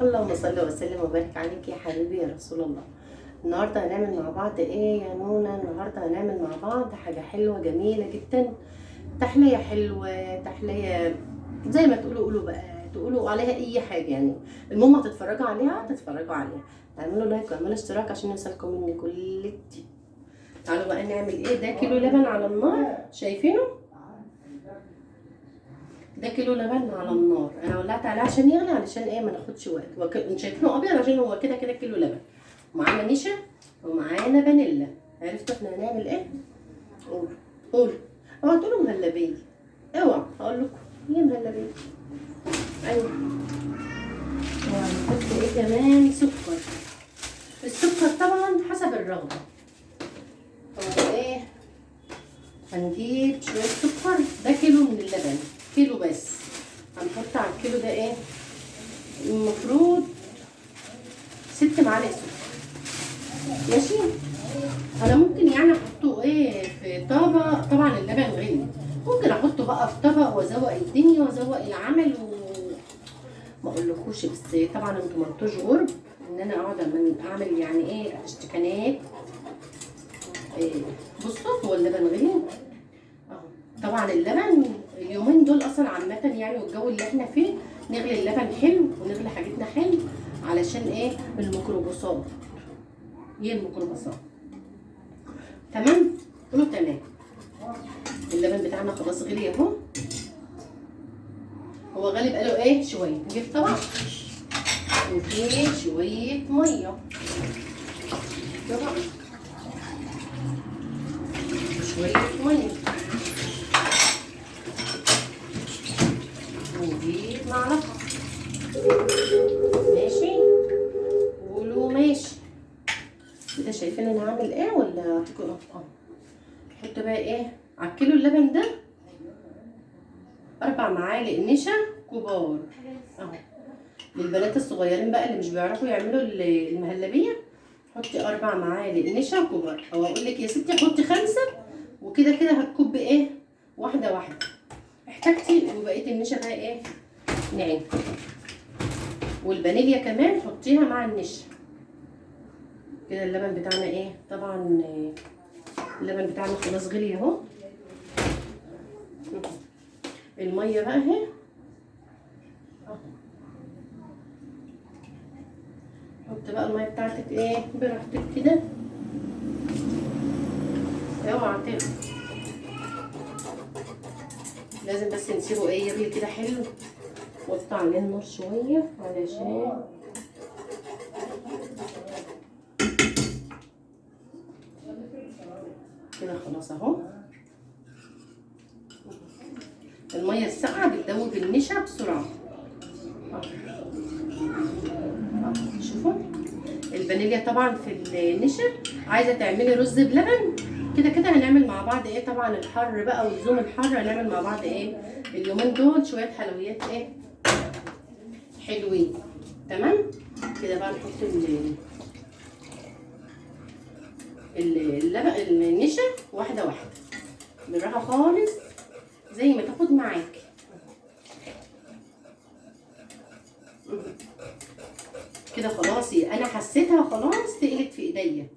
اللهم صل وسلم وبارك عليك يا حبيبي يا رسول الله. النهارده هنعمل مع بعض ايه يا نونا؟ النهارده هنعمل مع بعض حاجة حلوة جميلة جدا، تحلية حلوة، تحلية زي ما تقولوا، قولوا بقى، تقولوا عليها اي حاجة يعني، المهم هتتفرجوا عليها، تتفرجوا عليها، تعملوا like واعملوا اشتراك عشان يوصلكم مني كل جديد. تعالوا بقى نعمل ايه. ده كيلو لبن على النار، شايفينه؟ ده كيلو لبن على النار، انا ولعت عليه عشان يغلي، علشان ايه؟ ما ناخدش وقت. شايفينه ابيض عشان هو كده كده كيلو لبن. ومعانا نشا ومعانا فانيلا. عرفتوا احنا هنعمل ايه؟ قولوا قولوا، اوعوا تقولوا مهلبية، اوعوا هقول لكم ايه مهلبية. ايوه، وهنحط ايه كمان؟ سكر. السكر طبعا حسب الرغبة. هو ايه؟ هنجيب شوية سكر، ده كيلو من اللبن، كيلو بس. هنحط على الكيلو ده ايه؟ المفروض 6 معالق سكر، ماشي؟ انا ممكن يعني احطه ايه في طبق، طبعا اللبن غلي، ممكن احطه بقى في طبق وازوق الدنيا وازوق العمل وما اقولكوش، بس طبعا انتوا ما انتوش غرب ان انا اقعد اعمل يعني ايه اشتكانات. إيه بصوا، هو اللبن غلي اهو. طبعا اللبن اليومين دول اصلا عامة يعني، والجو اللي احنا فيه، نغلي اللبن حلو ونغلي حاجتنا حلو، علشان ايه؟ الميكروباصات. ايه الميكروباصات؟ تمام؟ قولوا تمام. اللبن بتاعنا خلاص غلي اهو، هو غالي بقاله ايه شوية. نجيب طبق وفيه شوية مية، طبق شوية مية، ونجيب معلقه، ماشي؟ قولوا ماشي. كده شايفين انا هعمل ايه ولا اعطيكم؟ احط بقى ايه على الكيلو اللبن ده؟ 4 معالق نشا كبار اهو. للبنات الصغيرين بقى اللي مش بيعرفوا يعملوا المهلبيه، حطي 4 معالق نشا كبار، او اقول لك يا ستي حطي 5، وكده كده هتكب ايه؟ واحدة واحدة. احتاجتي وبقية النشا بقى ايه؟ نعم. والفانيليا كمان حطيها مع النشا. كده اللبن بتاعنا ايه؟ طبعا اللبن بتاعنا خلاص غلي اهو. المية بقى اهي، حط بقى المية بتاعتك ايه براحتك كده، اوعى تغلي، لازم بس نسيبه ايه يغلي كده حلو. وطي عليه النار شوية علشان كده خلاص اهو. المية الساقعه بتدوب النشا بسرعة. شوفوا الفانيليا طبعا في النشا. عايزه تعملي رز بلبن كده كده هنعمل مع بعض ايه؟ طبعا الحر بقى والزوم الحر، هنعمل مع بعض ايه اليومين دول؟ شوية حلويات ايه حلوين. تمام كده بقى نحط اللبن النشا واحدة واحدة بالراحة خالص زي ما تاخد معاك. كده خلاص انا حسيتها خلاص تقلت في ايديا،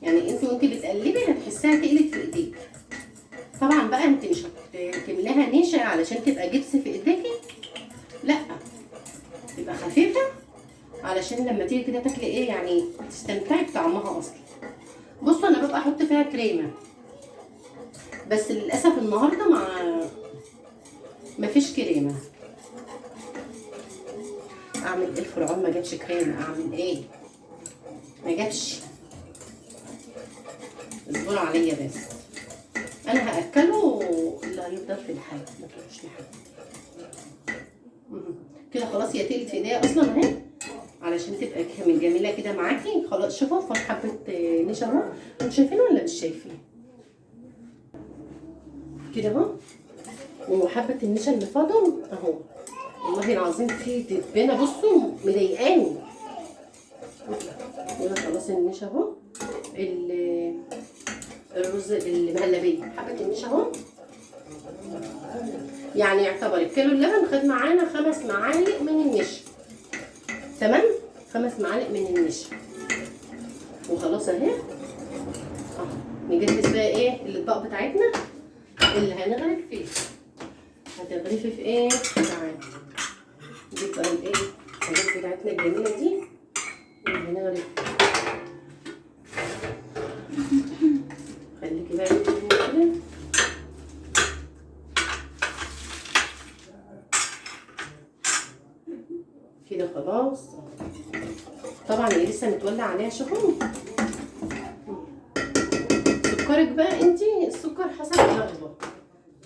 يعني انت وانت بتقلبي هتحسها تقلت في ايديك. طبعا بقى انت مش هتملاها نشا علشان تبقى جبس في ايديكي، لا تبقى خفيفة علشان لما تيجي كده تاكلي ايه يعني تستمتعي بطعمها اصلا. بصوا انا ببقى احط فيها كريمة، بس للاسف النهارده مع مفيش كريمة. اعمل ايه؟ الفرعون ما جابش كريمة، اعمل ايه؟ ما جابش، اصبروا عليا بس، انا هاكله اللي هيفضل في الحال، ما تقولوش لحد. كده خلاص هي تقلت في ايديا اصلا اهي، علشان تبقى جميلة كده معاكي. خلاص شوفوا فاض حبه نشا اهو، انتوا شايفين ولا مش شايفين؟ كده اهو، وحبه النشا اللي فاضل اهو. والله العظيم في دبانه بصوا مضايقاني. كده خلاص النشا اهو، الرز المهلبيه حبه النشا اهو. يعني يعتبر الكيلو اللبن خد معانا 5 معالق من النشا. تمام. 5 معالق من النشا وخلاص اهي. نجهز بقى ايه الاطباق بتاعتنا اللي هنغرف فيه. هتغرفي في ايه؟ تعالي نجيب بقى الايه الحاجات بتاعتنا الجميلة دي اللي هنغرف. خليكي بقى كده. كده خلاص. طبعا هي لسه متولع عليها. شوفوا سكرك بقى انتي، السكر حسب الرغبة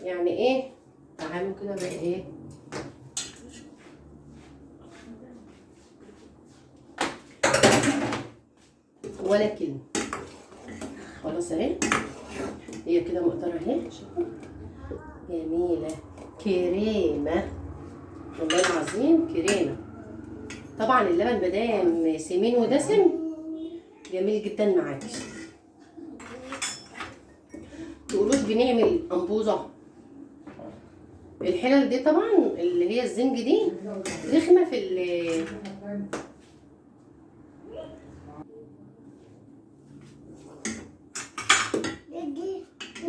يعني ايه. تعالوا كده بقى ايه، ولا كلمة. خلاص اهي هي كده مقدره اهي. شوفوا جميلة كريمة والله العظيم كريمة. طبعا اللبن مادام سمين ودسم جميل جدا معاكي. تقولوش بنعمل امبوزه. الحلل دي طبعا اللي هي الزنج دي رخمة في ال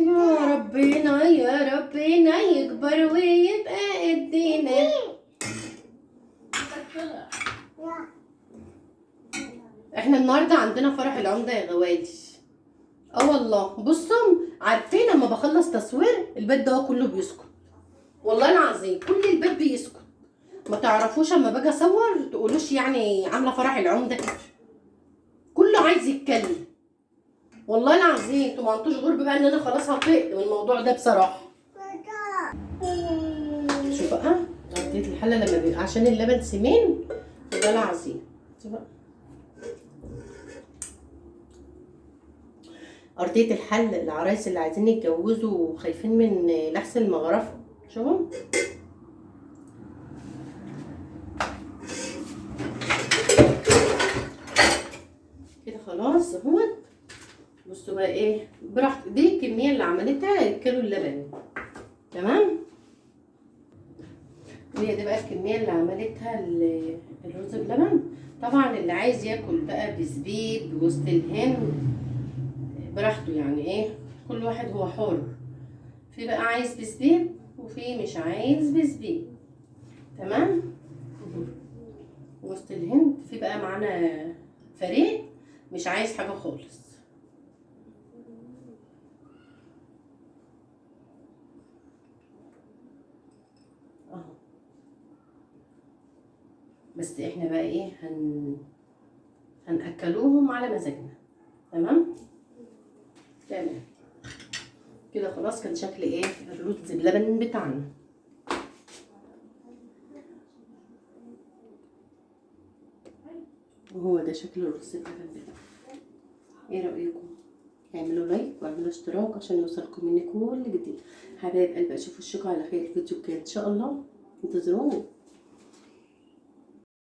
يا ربنا يا ربنا يكبر ويبقى قدنا. احنا النهارده عندنا فرح العمدة يا غوالي. والله بصوا، عارفين لما بخلص تصوير البيت ده كله بيسكت، والله العظيم كل البيت بيسكت. ما تعرفوش اما باجي اصور تقولوش يعني عامله فرح العمدة، كله عايز يتكلم والله العظيم. انتوا ما انتوش غرب بقى ان انا خلاص هطق من الموضوع ده بصراحة. شوف بقى غطيت الحلة لما بيبقى عشان اللبن سمين والله العظيم. شوف بقى ارضية الحل، العرايس اللي عايزين يتجوزوا وخايفين من لحس المغرفه. شوفوا كده خلاص اهوت. بصوا بقى ايه براحتك، دي الكمية اللي عملتها كيلو اللبن تمام. وهي دي بقى الكمية اللي عملتها الرز بلبن. طبعا اللي عايز ياكل بقى بزبيب بجوز الهند براحته، يعني ايه كل واحد هو حر. في بقى عايز بزبيب وفي مش عايز بزبيب تمام. وسط الهند في بقى معانا فريق مش عايز حاجة خالص. اهو بس احنا بقى ايه هنأكلوهم على مزاجنا تمام. تمام كده خلاص. كان شكل ايه الرز بلبن بتاعنا. وهو ده شكل الرز بلبن بتاعنا. ايه رأيكم؟ اعملوا لايك واعملوا اشتراك عشان يوصلكم مني كل جديد. حبايب قلبي، اشوف وشكم على خير الفيديو الجاي ان شاء الله. انتظروني.